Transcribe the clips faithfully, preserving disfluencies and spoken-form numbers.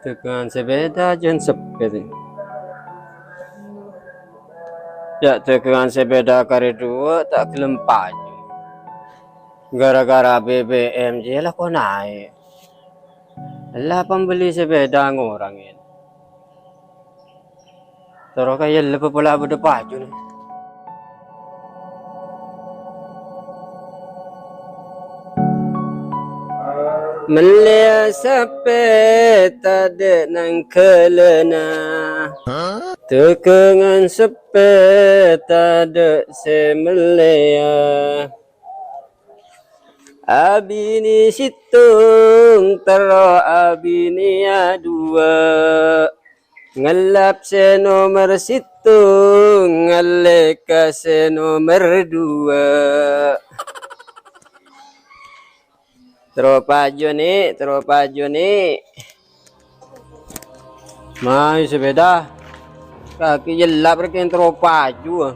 Dhâgângan sepèda jân seppè, tè. Yâ, dhâgângan sepèda karè duwâ' ta' ghellem paju. Gara-gara B B M jiyâ lako naè'. Ella pambelli sepèda ngorangè. Terro kaya lebbi pola bâdâ pajuna. Mellèya sapè tadâ' nangghâlâna. Dhâgângan sapè tadâ' sè mellèya. Abinè sèttong, terro abinèya duwâ'. Ngellap sè nomer sèttong, ngallè ka sè nomer duwâ'. Terro paju, Nè', terro paju, Nè'. Mayu sepèda. Kakè jellap rè kèng terro paju, ah.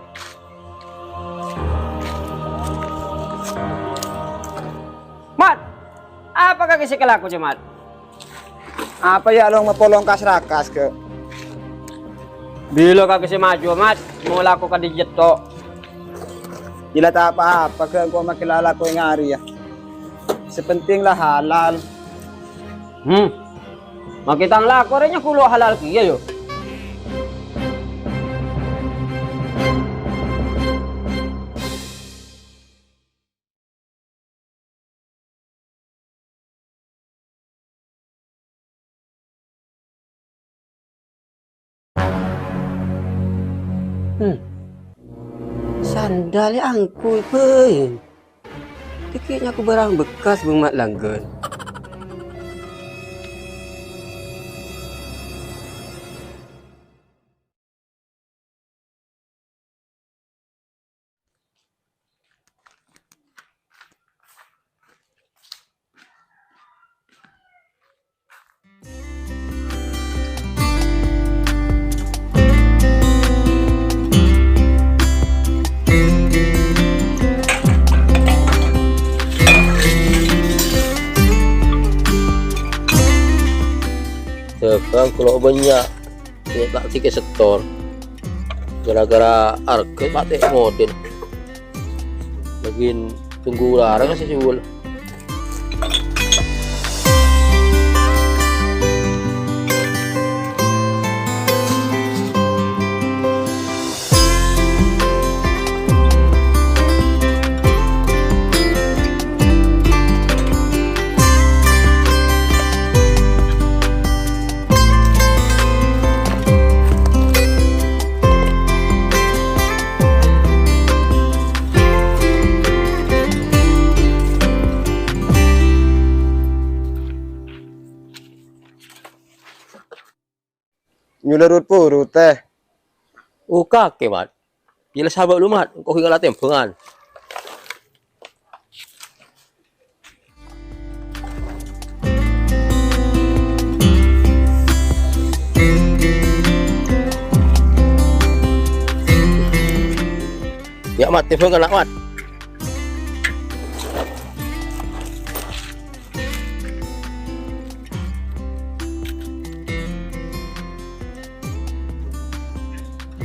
Mat! Apa kakè sè kalako, Mat? Apa yâ long mapolong kas-rakas, Kè? Bilâ kakè sè maju, Mat? Mau lako ka dâjâ to. Ghi' la ta' pa-apa, Kè, engko' makè la lako è ngarè, yâ. Sè penting la halal. Hmm. Makè tang lako rè nyakolo halal kèya, yâ. Hmm. Sandal yâ angkoy bhâi. Dhika nyako bhârâng bekkas bâng ma' langghân. Dagang kolo' bânnya', cè' ta' dhika setor. Gara-gara arghâ patè' model. Laghi tunggu larang sè juwâl. Nyolè rut-porut, tè. Oh, kakè, Mat. Yâ la sabâ' lu, Mat. Engko' ghi' ngala tèmbhângan. Yâ, Mat, tèmbhângan, Mat.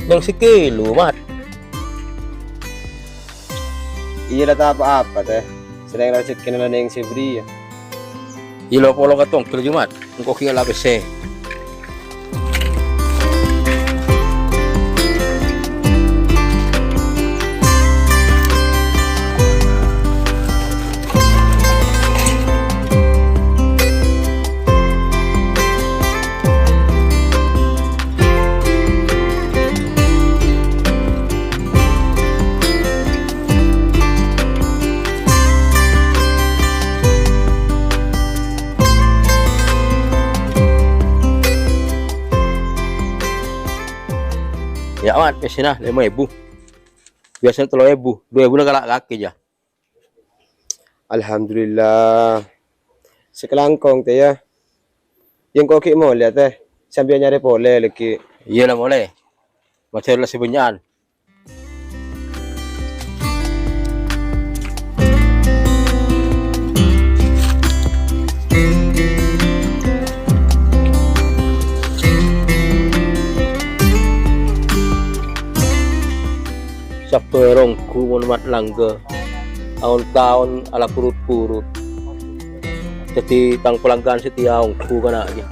Neng sakèlo, Mat. Iyâ, la ta' pa-apa, tè. Sèrèng rejhekkèna la neng sè bherri', yâ. Iyâ, la polong ka tongghel, yâ, Mat. Engko' ghi' la pèssè. Yâ, Mat, pèssèna lèma èbu. Biyasana tello èbu, du èbuna kala' kakè, jâ. Alhamdulillah. Sakalangkong, tè, yâ. Yâ, engko' ghi' molè, tè. Sampèyan nyarè polè, laghi. Iyâ, la molè. Mator la sè bânnya'an. Sabbhâr ongghu mon mat langghâ, aon-taon ala purut-purut. Dhâddhi tang palanggan setia ongghu kana' jâ.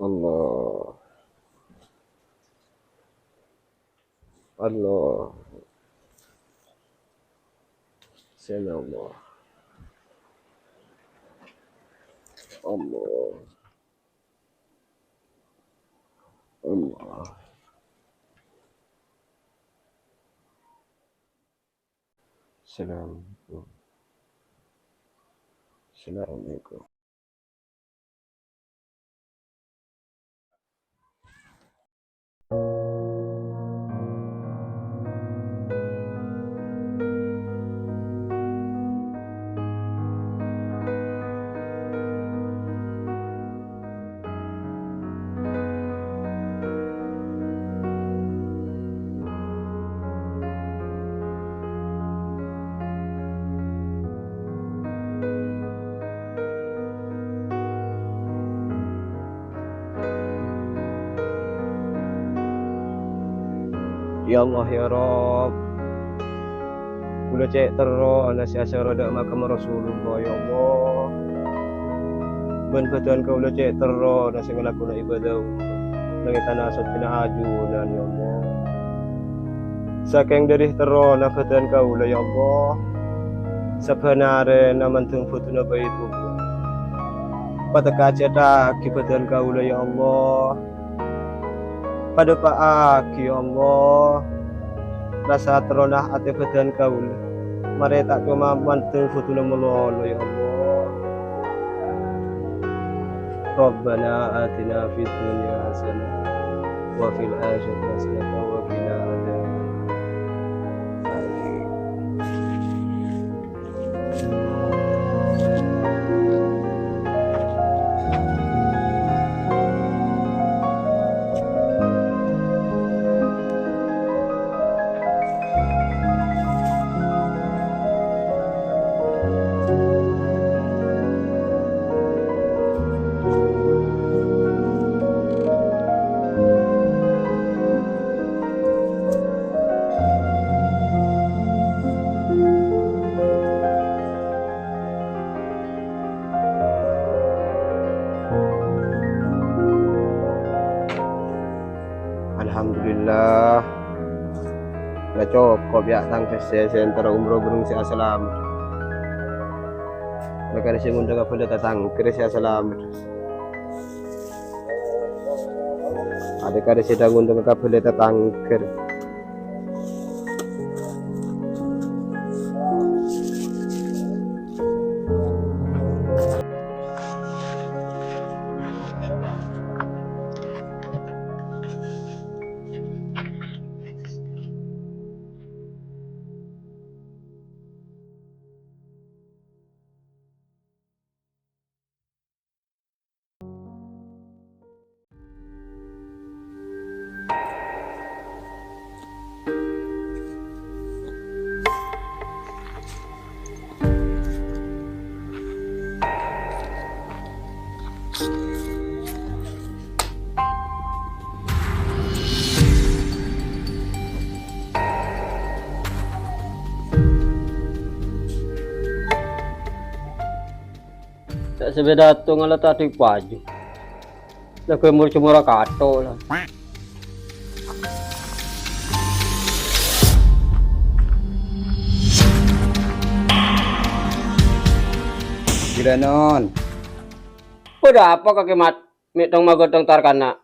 Allah. Allah. Sami Allah. Allah. Allah. Assalamualaikum. Assalamualaikum. Ya Allah, ya Rabb, kaulâ cè' terrona sè asoro dâ' makam Rasulullah, ya Allah. Bân bhâdhân kaulâ cè' terrona sè ngalakona ibâdâ umrah neng è tana soccèna ajunan, ya Allah. Sakèng dâri terrona bhâdhân kaulâ, ya Allah, sabbhân arèna mandeng bhudhuna Baitullah. Padâ kacèthaghi bhâdhân kaulâ, ya Allah. Padâpa'aghi, ya Allah, rassa terrona atè bhâdhân kaulâ. Marè ta' coma mandeng bhudhuna malolo, ya Allah. Rabbana atina fid dunya hasanah wa fil akhirati hasanah wa qina adzabannar. Amin. Alhamdulillah. La cokop, ya', tang pèssè sè entara umroh bhâreng sè asalamet. Mèkarè sè ngundhâng abâlâ tatangghâ sè asalamet. Adâ' karè sè ta' ngundhâng ka bhâlâ tatangghâ. Sapèda tong la tadâ' paju. La ghâmor-jhâmor akato la. Ghulâ non. Bâdâ apa, Kakè Mat? Mè' tong-maghântong tar kana'.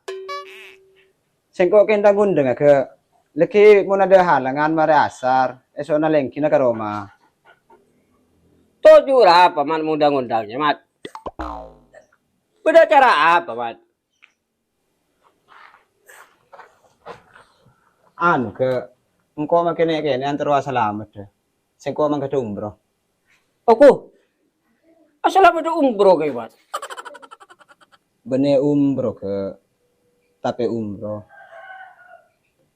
Sèngko' kèng ta' ngondhâng, Ghâ. Laghi mon adâ' halangan marè asar, èso'na lèngghina ka roma. Toju' ra apa, Mat, mondhâng-ondhâng, yâ, Mat? Bâdâ acara apa, Mat? Anu, Ghâ, engko' makè nè'-kènè'an terro asalamet, Ghâ. Sèngko' mangkadhâ umroh. Aku, asalamet umroh, Kakè Mat? Bânnè umroh, Ghâ. Tapè umroh.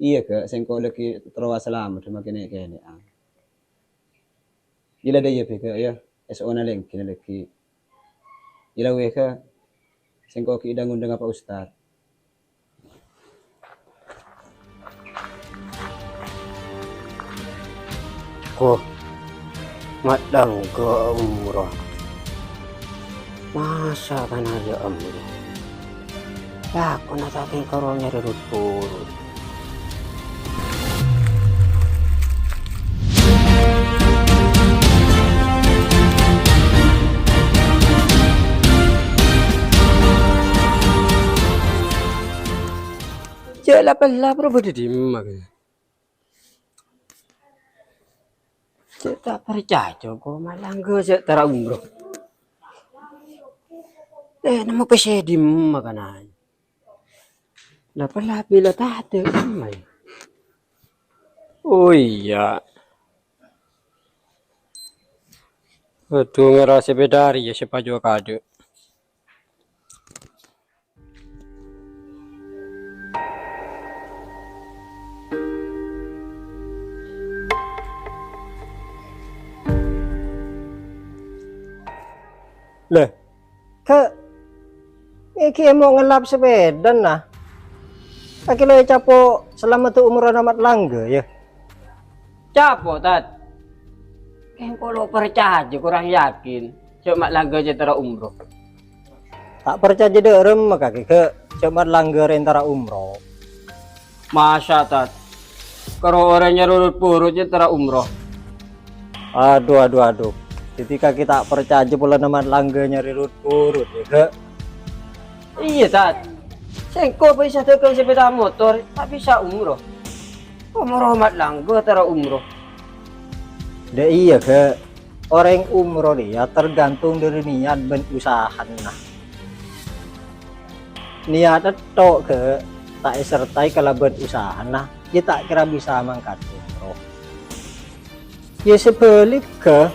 Iyâ, Ghâ, sèngko' laghi terro asalamet makè nè'-kènè'an. Iyâ la dâ' iyâ bhâi, Ghâ, yâ. Èso'na lèngghina laghi. Iyâ la wè, Ghâ. Sèngko' ghi' dhâng-ondhâng Pak Ustad. Ko, madhângghâ umroh. Masa kana' yâ umroh? Lakona ta' kèng karo nyarè rut-purut. Jhâ' la pella bro bâdâ dimma kèya. Jhâ' ta' parcajâ ko malangga jhâ' tara umroh. Eh, nemmo pèssè dimma kana'? La pella bilâ tadâ' dimma yâ? Oh iyâ. Waduh, ngara sepeda rèya sè paju akadâ'. Lè, Kè', èngghi èmo ngellap sepedana. Kakè lo ècapo' salameddhâ umorra Mat Langga, yâ? Capo', Tad. Kèng kolo parcajâ korang yakin jhâ' Mat Langga jhâ' tara umroh. Ta' parcajâ dâ' remma kakè, Kè', jhâ' Mat Langga rèya tara umroh. Masa, Tad? Karo orèng nyarè rut-purut jhâ' tara umroh. Adu, adu, adu. Dhâddhi kakè ta' parcajâ polana Mat Langga nyarè rut-purut, yâ, Kè'? Iyâ, Tad. Sèngko' bhâi sè dhâghâng sepeda motor ta' bisa umroh. Umroh Mat Langga tara umroh. Dâ' iyâ, Kè'. Orèng umroh rèya tergantung dâri niyat bân usahana. Niyat ètto', Kè', ta' èsertaè kalabân usahana, yâ ta' kèra bisa mangkat umroh. Yâ sabhâligghâ,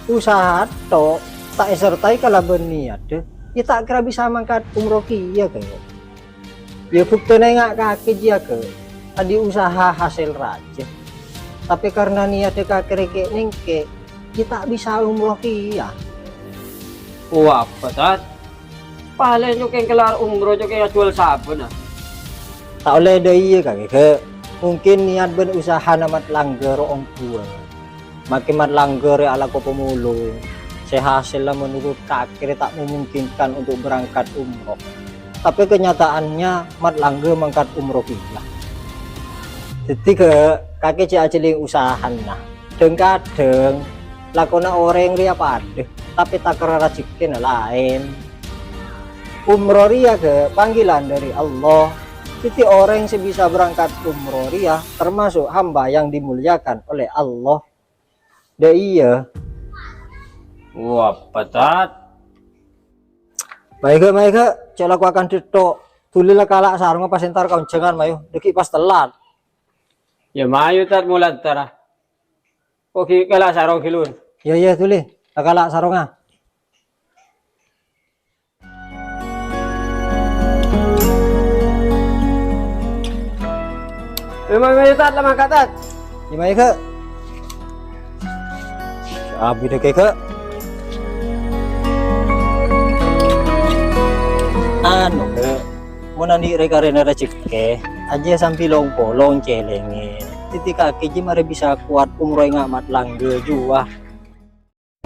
usaha ètto' ta' èsertaè kalabân niyadda, yâ ta' kèra bisa mangkat umroh kèya, Kè'. Yâ, buktèna enga' kakè jiyâ, Kè', andi' usaha hasèl rajâ. Tapè karna niyadda kakè rèya kè'-nèngkè', yâ ta' bisa umroh kèya. Oh, apa, Tad? Palèng jhâ' kèng kellar umroh jhâ' kèng ajhuwâl sabâna. Ta' ollè dâ' iyâ, kakè, Kè'. Mungkin niyat bân usahana Mat Langga ro-ongguwân. Makè Mat Langga rèya alako pamulung, sè hasèlla menurut kakè rèya ta' memungkinkan untuk berangkat umroh. Tapè kenyataannya Mat Langga mangkat umroh kèya. Dhâddhi, Kè', kakè jhâ' ajhâlèng usahana. Dhâng-kadhâng, lakona orèng rèya padâ, tapè takerra rajhekkèna laèn. Umroh rèya, Kè', panggilan dâri Allah. Dhâddhi, orèng sè bisa berangkat umroh rèya termasuk hamba yang dimuliakan oleh Allah. Dâ' iyâ. Wah, petat. Mayu, Kè', mayu, Kè'. Jhâ' lako akantha tho'. Dhuli la kala' sarongnga pas entar ka onjhângan, mayu. Dâgghi' pas tellat. Yâ, mayu, Tat, mola entara. Ko' ghi' kala' sarong ghi' lun. Iyâ, iyâ, dhuli. La kala' sarongnga. Mayu, mayu, Tat, la mangkat, Tat. Yâ, mayu, Kè'. Abit, Kè', Kè'. Anu, Kè', mon andi' rè-karèna rajhekkè, ajiyâ sambi long-polong cèlèngè. Dhâddhi kakè jiyâ marè bisa kowat umroh enga' Mat Langga jiyâ.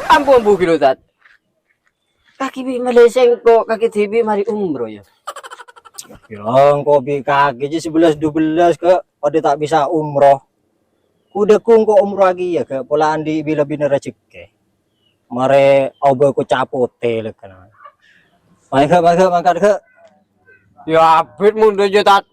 Ambu, ambu, ghi' lho, Tat. Kakè bi' malè sèngko', kakè dhibi' marè umroh, yâ. Yâ, engko' bi' kakè jiyâ sebelas dua belas, Kè', padâ ta' bisa umroh. Kodhu engko' umroh aghi' yâ, Kè', pola andi' bi-, lebina rajhekkè. Marè aobâ koca' potè lèkana. Mangkat, mangkat, mangkat, Kè'. Yâ, abit mon dhâjâ ta'